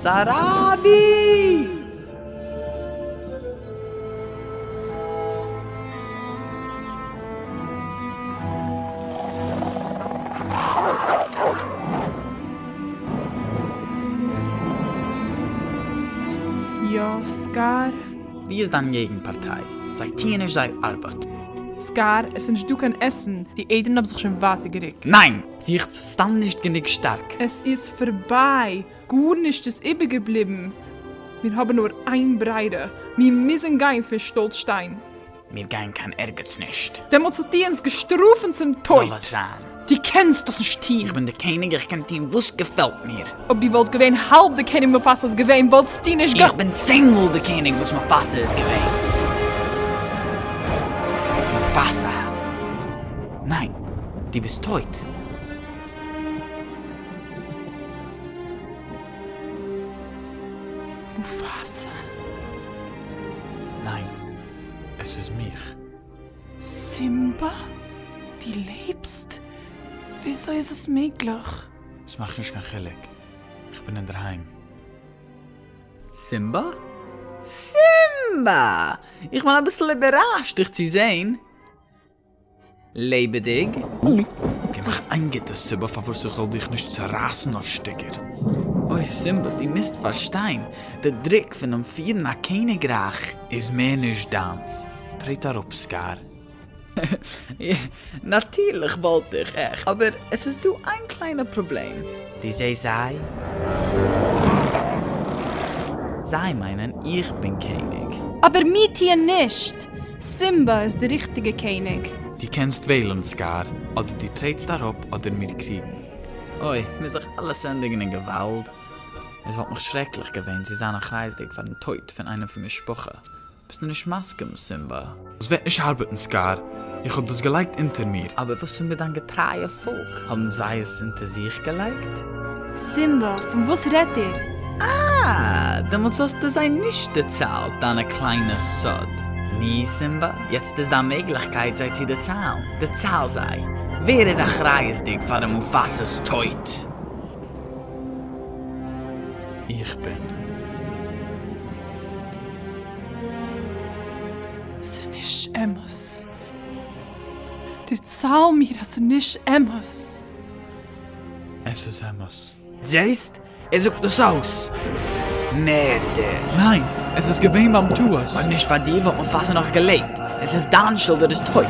סאראבי! יא, סקאר? ווי איז דיין געגן פארטיי? זיי טוען נישט זייער ארבעט. סקאר, עס איז נישט דא קיין עסן, די עדרן האבן זיך שוין ווייטער גערוקט. ניין! זוכטס סתם נישט גענוג שטארק. עס איז פארביי! גארנישט איז איבערגעבליבן! מיר האבן נאר איין ברירה, מיר מוזן גיין פון שטאלצשטיין! מיר גייען קיין ערגעץ נישט! דעמאלטס האסטו אונז געשטראפן צום טויט! זאל עס זיין! דו קענסט דאס נישט טון! איך בין דער קעניג, איך קען טון וואס געפעלט מיר! אויב דו וואלסט געווען האלב דער קעניג מופאסא איז געווען, וואלטסטו נישט גע. איך בין צען מאל דער קעניג וואס מופאסא איז געווען! מופאסא! ניין, דו ביסט טויט! מופאסא? ניין, עס איז מיך. סימבא? דו לעבסט? וויאזוי איז עס מעגליך? עס מאכט נישט קיין חילוק, איך בין אינדערהיים. סימבא? סימבא! איך בין אביסל איבערראשט דיך צו זען. לעבעדיג. גיב מיך איין גוטע סיבה פארוואס איך זאל דיך נישט צערייסן אויף שטיקער. אוי סימבא, דו מוזט פארשטיין, די דרוק פונעם פירן א קעניגרייך. איז מער נישט דיינס. טרעט אראפ, סקאר. נאטירליך וואלט איך עכט, אבער עס איז דא איין קליינע פראבלעם. דו זעסט זיי? זיי מיינען איך בין קעניג. אבער מיר טוען נישט! סימבא איז די ריכטיגע קעניג. דו קענסט וועלן, סקאר, אדער דו טרעטסט אראפ אדער מיר קריגן. אוי, מוז זיך אלעס ענדיגן אין געוואלד. עס וואלט מיך שרעקליך געווען צו זיין אחריות'דיג פארן טויט פון איינעם פון משפחה. ביסט נישט מסכים, סימבא? דאס וועט נישט ארבעטן, סקאר. איך האב דאס געלייגט אונטער מיר. אבער וואס איז מיט דיין געטרייע פאלק? האבן זיי עס אונטער זיך געלייגט? סימבא, פון וואס רעדט איר? אה, דעמאלטס האסטו זיי נישט דערציילט דיינע קליינע סוד. נו, סימבא, יעצט איז דיין מעגליכקייט זיי צו דערציילן. דערצייל זיי, ווער איז אחריות'דיג פאר מופאסא'ס טויט? איך בין. ס'נישט אמת. דערצייל מיר אז ס'נישט אמת. עס איז אמת. זעסט? ער זאגט דאס אויס. מערדער. ניין, עס איז געווען ביים טעות. אויב נישט פאר דיר וואלט מופאסא נאך געלעבט. עס איז דיין שולד ער איז טויט.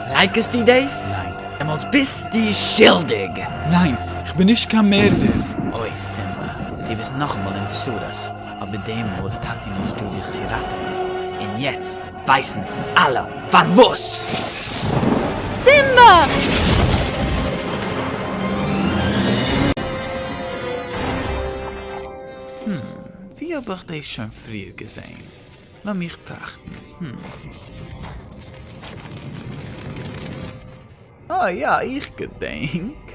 לייקנסטו דאס? ניין. דעמאלטס ביסטו שולדיג. ניין, כ'בין נישט קיין מערדער. אוי סימבא, דו ביסט נאכאמאל אין צרות, אבער דעמאל איז טאטי נישט דא דיך צו ראטעווען, און יעצט ווייסן אלע פארוואס! סימבא! Hmm, ווי האב איך דאס שוין פריער געזען? לאמיך טראכטן, hmm. אה יא, איך געדענק.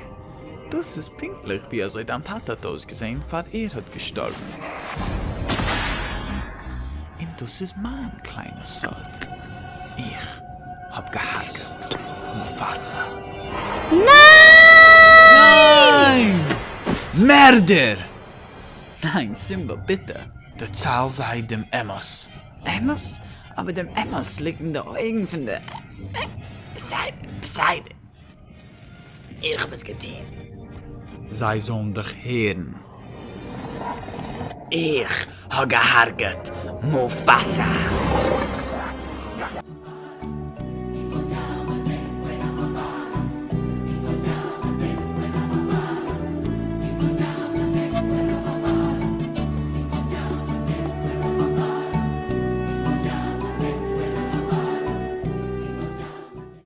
דאס איז פונקטליך ווי אזוי דיין טאטע האט אויסגעזען פאר ער האט געשטארבן. און דאס איז מיין קליינע סוד. איך האב געהארגעט מופאסא. ניין! ניין! מערדער! ניין, סימבא, ביטע. דערצייל זיי דעם אמת. אמת? אבער דעם אמת ליגט אין די אויגן פון די. בסדר, בסדר. איך האב עס געטון. זיי זאלן דיך הערן. איך האב געהארגעט מופאסא.